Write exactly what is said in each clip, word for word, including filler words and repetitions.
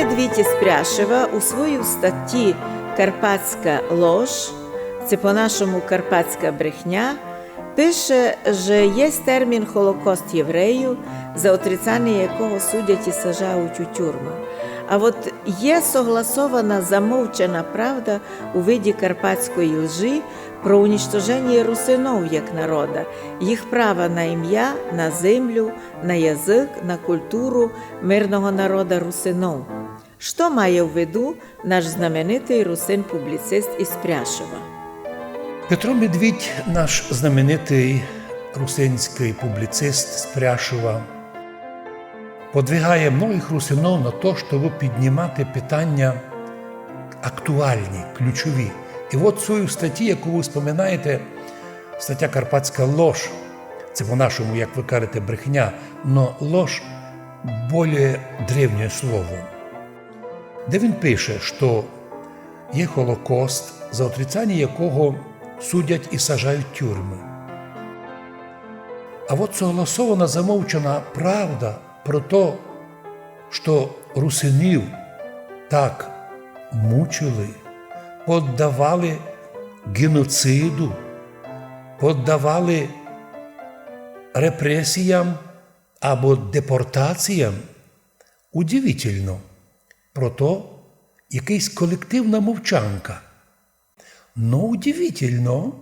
Медвідь із Пряшева у своїй статї «Карпатська лож», це по-нашому «Карпатська брехня», пише, же єсть термін «Холокост євреїв», за отрицаніє якого судять і сажають у тюрмы. А от є согласована замовчана правда у виді карпатської лжи про уничтоженіє русинов як народа, їх права на імя, на землю, на язык, на культуру мирного народа русинов. Што має в виду наш знаменитый русин-публіцист із Пряшева? Петро Медвідь, наш знаменитый русинськый публіцист з Пряшева, подвигає многых русинов на то, щоб піднімати питання актуальні, ключові. І от в своїй статї, яку вы вспоминаєте, статя «Карпатська лож», це по-нашому, як вы кажете, брехня, но лож более древнє слово, де він пише, што є Холокост, за отрицаніє якого судять і сажають тюрмы. А от согласована замовчана правда про то, што русинів так мучили, поддавали геноциду, поддавали репресіям або депортаціям, удивительно. Про то якась колективна мовчанка. Но удивительно,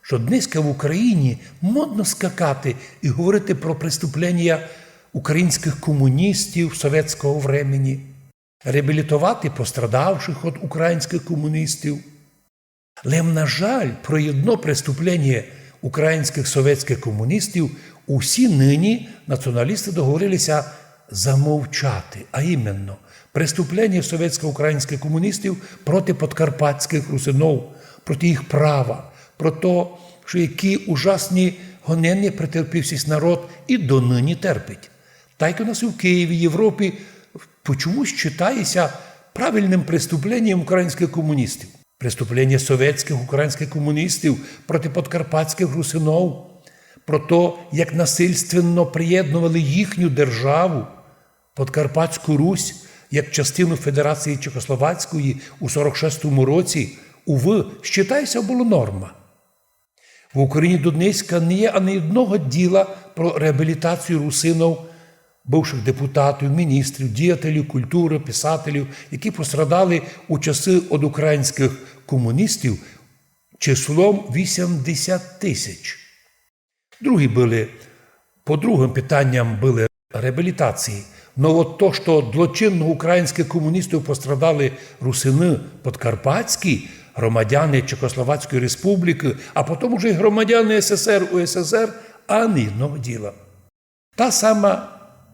што днеська в Україні модно скакати і говорити про преступленія українськых комуністів совєтського времени, реабілітовати пострадавшых од українськых комуністів. Лем, на жаль, про єдно преступленіє українськых совєтськых комуністів усі нині націоналісты договорили ся замовчати, а іменно преступленіє совєтсько-українськых комуністів проти подкарпатськых русинов, проти їх права, про то, што які ужасні гоненя претерпів сись народ і донині терпить. Тайко у нас і в Києві, Європі, почомусь считає ся правильным преступленієм українськых комуністів. Преступленіє совєтськых українськых комуністів проти подкарпатськых русинов, про то, як насильственно приєдновали їхню державу, Подкарпатську Русь, як частину Федерації Чехословацької у сорок шестому році, увы, считай ся, было норма. В Україні до днеська не є ані одного діла про реабілітацію русинов, бывшых депутатів, міністрів, діятелів культуры, писателів, які пострадали у часы од українськых комуністів, числом вісімдесят тисяч. Другі были, по другым питанням были реабілітації. Но от то, што од злочинно українськых комуністів пострадали русины подкарпатські, громадяни Чехословацької Республікы, а потом уже й громадяни С С Р, У С С Р, ані одного діла. Та сама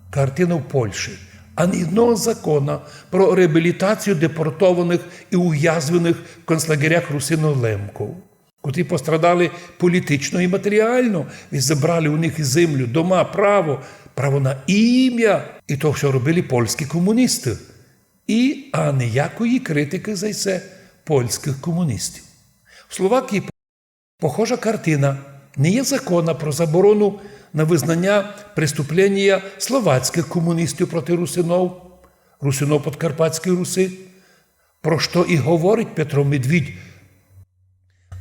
картина в Польщі. Ані одного закона про реабілітацію депортованых і увязненых в концлагерях русинов Лемков, котрі пострадали політично і матеріално, ведь забрали у них і землю, дома, право, право на імя. І то всьо робили польські комуністы. І аніякої критикы за се польськых комуністів. В Словакії похожа картина. Не є закона про заборону на визнаня преступленія словацькых комуністів проти русинов, русинов Подкарпатської Руси, про што і говорить Петро Медвідь,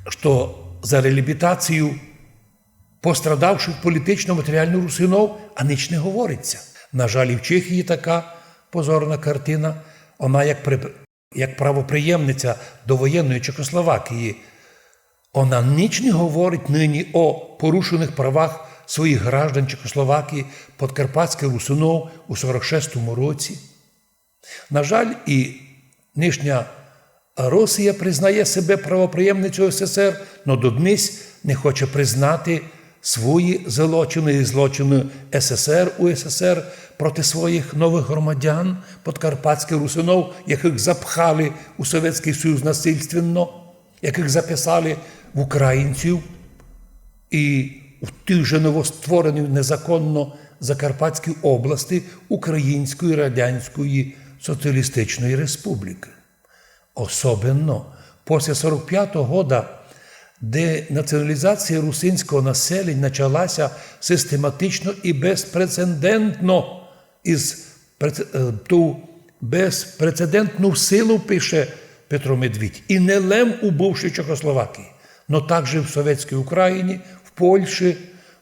што за реабілітацію пострадавшых політично, матеріално русинов, а нич не говорить ся. На жаль, і в Чехії така позорна картина. Она як при-, як правоприємниця довоєнної Чехословакії, она нич не говорить нині о порушеных правах своїх граждан Чехословакії, подкарпатськых русинов у сорок шестому році. На жаль, і нынішня Росія признає себе правоприємницею С С Р, но доднесь не хоче признати свої злочины і злочины С С Р, У С С Р проти своїх новых громадян, подкарпатськых русинов, якых запхали у Совєтськый Союз насильственно, якых записали в українців і в тій же новоствореной незаконно Закарпатській области Української Радянської Соціалістичної Республікы. Особенно после сорок пятого года, де націоналізація русинського населення начала ся систематично і безпрецедентно із прец-, е, ту безпрецедентну силу, пише Петро Медвідь, і не лем у бывшій Чехословакії, но также в Совєтській Україні, в Польщі.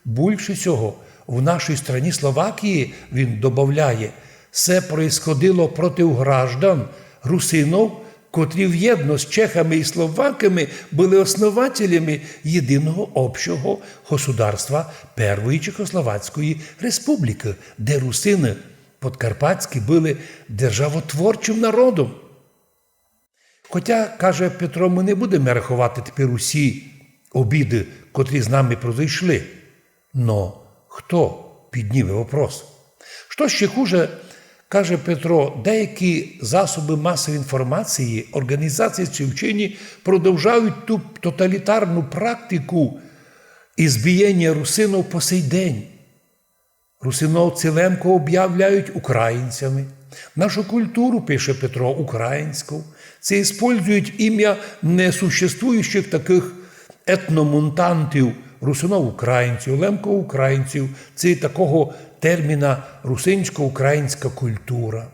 Бульше сього, в нашій страні Словакії, він добавляє, се происходило проти граждан, русинов, котрі вєдно з чехами і словаками были основателями єдиного общого государства Первої Чехословацької Республікы, де русины подкарпатські были державотворчым народом. Хотя, каже Петро, мы не будеме раховати тепер усі обіды, котрі з нами произошли. Но хто підніме вопрос? Што ще хуже, каже Петро, деякі засобы масової інформації, організації чи вчені продовжають ту тоталітарну практику ізбієння русинов по сей день. Русинов ци лемко обявляють українцями. Нашу культуру, пише Петро, українську, ци использують імя несуществуючих такых етномутантів, русинов-українців, лемко-українців, ци такого терміна русинсько-українська культура.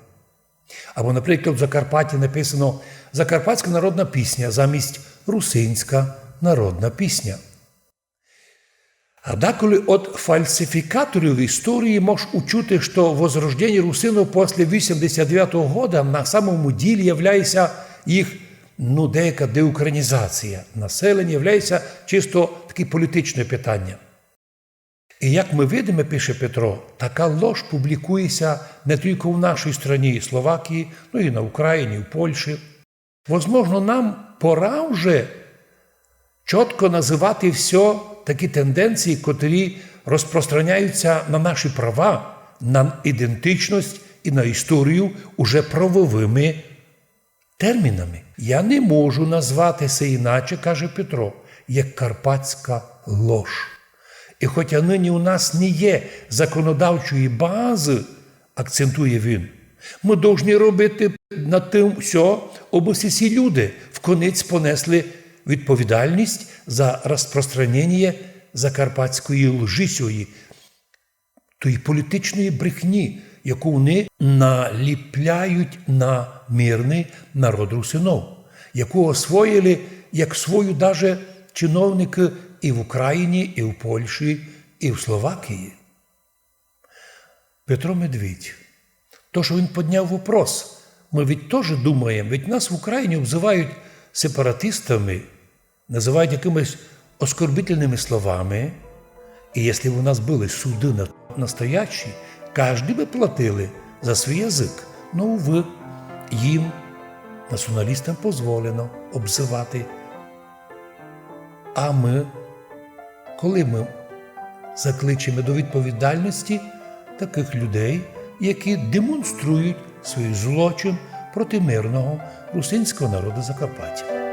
Або, наприклад, в Закарпатті написано «закарпатська народна пісня» замість «русинська народна пісня». А деколи од фальсифікаторів історії мож учути, што возрожденя русинов после вісімдесят девятого года на самому ділі являє ся їх, ну, деяка деукраїнізація населення, являє ся чисто таке політичне питання. І як мы видиме, пише Петро, така лож публікує ся не тілько в нашій страні, Словакії, но і на Україні, в Польщі. Возможно, нам пора вже чотко называти всьо такі тенденції, котрі розпространяють ся на наші права, на ідентичность і на історію уже правовыми термінами. Я не можу назвати се іначе, каже Петро, як карпатська лож. І хотя нині у нас не є законодавчої базы, акцентує він, мы должні робити над тым всьо, обы сі люди вконець понесли відповідальность за розпространеня закарпатської лжи сьої, тої політичної брехні, яку они наліпляють на мирный народ русинов, яку освоїли як свою даже чиновникы і в Україні, і в Польщі, і в Словакії. Петро Медвідь. То, што він подняв вопрос, мы ведь тоже думаєме, ведь нас в Україні обзывають сепаратистами, называють якымись оскорбительными словами. І если бы у нас были суды на-, настоящі, каждый бы платили за свій язык. Но, увы, їм, націоналістам, позволено обзывати. А мы, коли мы закличеме до відповідальности такых людей, які демонструють свій злочин проти мирного русинського народу Закарпаття?